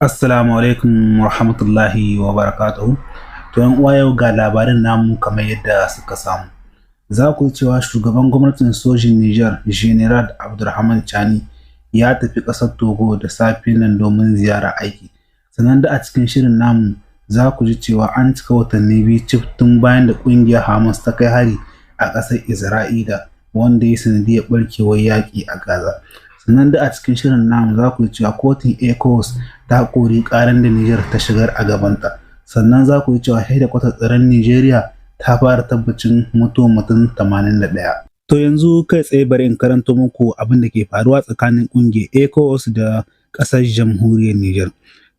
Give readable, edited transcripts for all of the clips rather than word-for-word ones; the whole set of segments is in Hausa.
Assalamu alaikum warahmatullahi wabarakatuhu. To 'yan uwa, yau ga labarin namu kamar yadda suka samu. Za ku cewa shugaban gwamnatin sojin Nijar, General Abdurrahman Chani, ya tafi ƙasar Togo da safe nan domin ziyara aiki. Sannan da a cikin shirin namu za ku ji cewa an cika watanni 2 cif tun bayan da ƙungiyar Hamas ta kai hari a ƙasar Isra'ila, wanda ya sanadiyar ɓarkewar yaƙi a Gaza. Sannan da a cikin shirin namu za ku ji cewa kotun ECOWAS ta kori ƙarar da Nijar ta shigar a gabanta. Sannan za ku ji cewa hedikwatar tsaron Nijeriya ta fara tabbacin mutuwar mutum 81. To yanzu kai tsaye bari in karanto muku abin da ke faruwa tsakanin ƙungiyar ECOWAS da ƙasar jamhuriyar Nijar.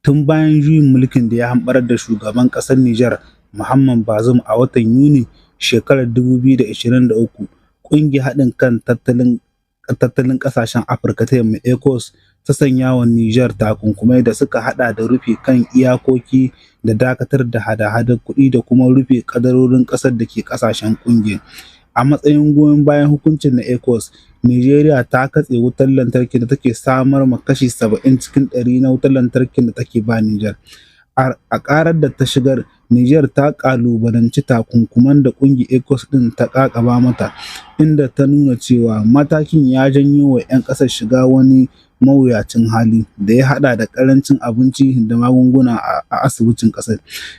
Tun bayan juyin mulkin da ya hamɓarar da shugaban ƙasar Nijar Muhammad Bazoum a watan Yuni shekarar 2023, ƙungiyar haɗin kan tattalin ƙasashen Afirka ta Yamma, ECOWAS, ta sanya wa Nijar takunkumai da suka haɗa da rufe kan iyakoki da dakatar da hada-hadar kuɗi da kuma rufe kadarorin ƙasar da ke ƙasashen ƙungiyar. A matsayin goyon bayan hukuncin na ECOWAS, Nijeriya ta katse wutar lantarki da take samar ma kashi 70% na wutar lantarkin da take ba Nijar. A ƙarar da ta shigar, Nijar ta ƙalubalanci takunkuman da ƙungiyar ECOWAS ɗin ta ƙaƙaba mata, inda ta nuna cewa matakin ya janyo wa 'yan ƙasar shiga wani mawuyacin hali da ya haɗa da ƙarancin abinci da magunguna a asibitin ƙasar.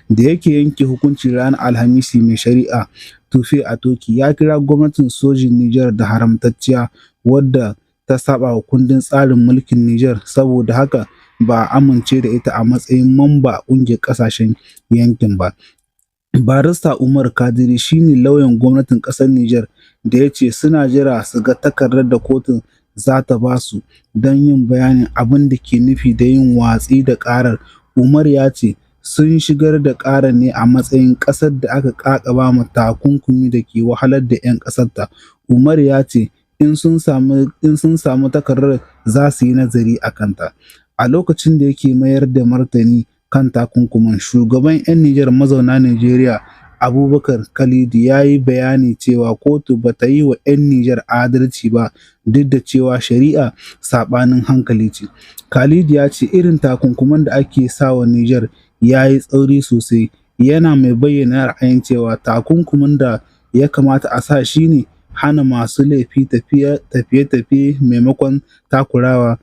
Da yake yanke hukunci ranar Alhamis, mai shari'a Tufe Atoki ya kira gwamnatin sojin Nijar da haramtacciya wadda ta saɓa wa kundin tsarin mulkin Nijar, saboda haka ba a amince da ita a matsayin mamba a ƙungiyar ƙasashen yankin ba. Barista Umar Kadiri shi ne lauyan gwamnatin ƙasar Nijar da ya ce suna jira su ga takardar da kotun za ta ba su don yin bayanin abin da ke nufi da yin watsi da ƙarar. Umar ya ce sun shigar da ƙarar ne a matsayin ƙasar da aka ƙaƙaba ma takunkumi da ke wahalar da 'yan ƙasarta. Umar ya ce in sun samu takardar, za su yi nazari a kanta. A lokacin da yake mayar da martani kan takunkumin, shugaban 'yan Nijar mazauna Nijeriya, Abubakar Kalidu, ya yi bayani cewa kotu ba ta yi wa 'yan Nijar adalci ba, duk da cewa shari'a saɓanin hankali ce. Kalidu ya ce irin takunkuman da ake sa wa Nijar ya yi tsauri sosai, yana mai bayyana ra'ayin cewa takunkumin da ya kamata a sa shi ne hana masu laifi tafiye-tafiye maimakon takura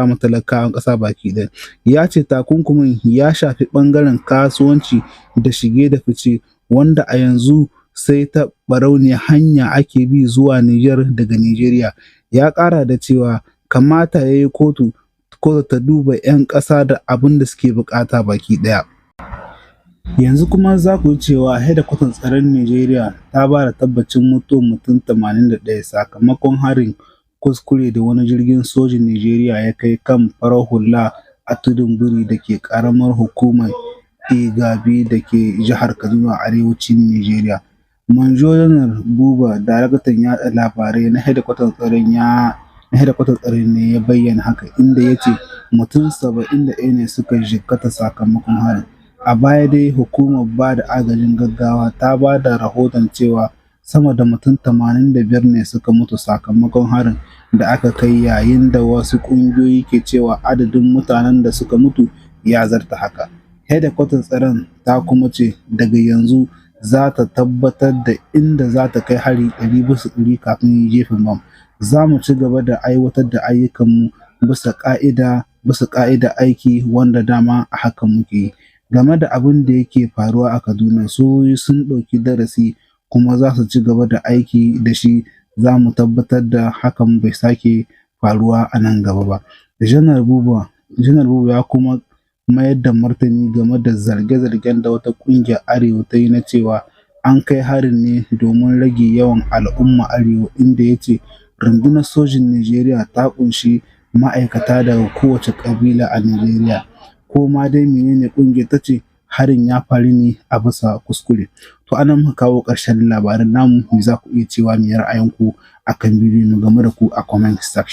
ma talakawan ƙasa baki ɗaya. Ya ce takunkumin ya shafi ɓangaren kasuwanci da shige da fice, wanda a yanzu sai ta ɓarauniyar hanya ake bi zuwa Nijar daga Nijeriya. Ya ƙara da cewa kamata ya yi kotu ta duba 'yan ƙasa da abin da suke buƙata baki ɗaya. Yanzu kuma za ku ji cewa hedikwatar tsaron Nijeriya ta ba da tabbacin mutuwar mutum 81 sakamakon harin kuskure da wani jirgin sojin Nijeriya ya kai kan farar hula a Tudun Biri da ke ƙaramar hukumar Igabi da ke jihar Kaduna a arewacin Nijeriya. Manjo Janar Buba, daraktan yaɗa labarai na hedikwatar tsaron ne ya bayyana haka, inda ya ce mutum 71 ne suka jikkata sakamakon harin. A baya dai Hukumar Ba da Agajin Gaggawa ta ba da rahoton cewa sama da mutum 85 ne suka mutu sakamakon harin da aka kai, yayin da wasu ƙungiyoyi ke cewa adadin mutanen da suka mutu ya zarta haka. Hedikwatar tsaron ta kuma ce daga yanzu za ta tabbatar da inda za ta kai hari 100% kafin jefin bam. Za mu ci gaba da aiwatar da ayyukanmu bisa ƙa'idar aiki, wanda dama a hakan muke yi. Game da abin da yake faruwa a Kaduna, sojoji sun ɗauki darasi kuma za su ci gaba da aiki da shi, za mu tabbatar da hakan bai sake faruwa a nan gaba ba. Janar Buba ya kuma mayar da martani game da zarge-zargen da wata ƙungiyar Arewa ta yi na cewa an kai harin ne domin rage yawan al'ummar Arewa, inda ya ce rundunar sojin Nijeriya ta ƙunshi ma'aikata daga kowace ƙabila a Nijeriya. Ko ma dai mene ne ƙungiyar ta ce, harin ya faru ne a bisa kuskure. To anan muka kawo ƙarshen labaran namu. Me za ku iya cewa? Me ra'ayinku akan bidiyon mu game da ku a comment section?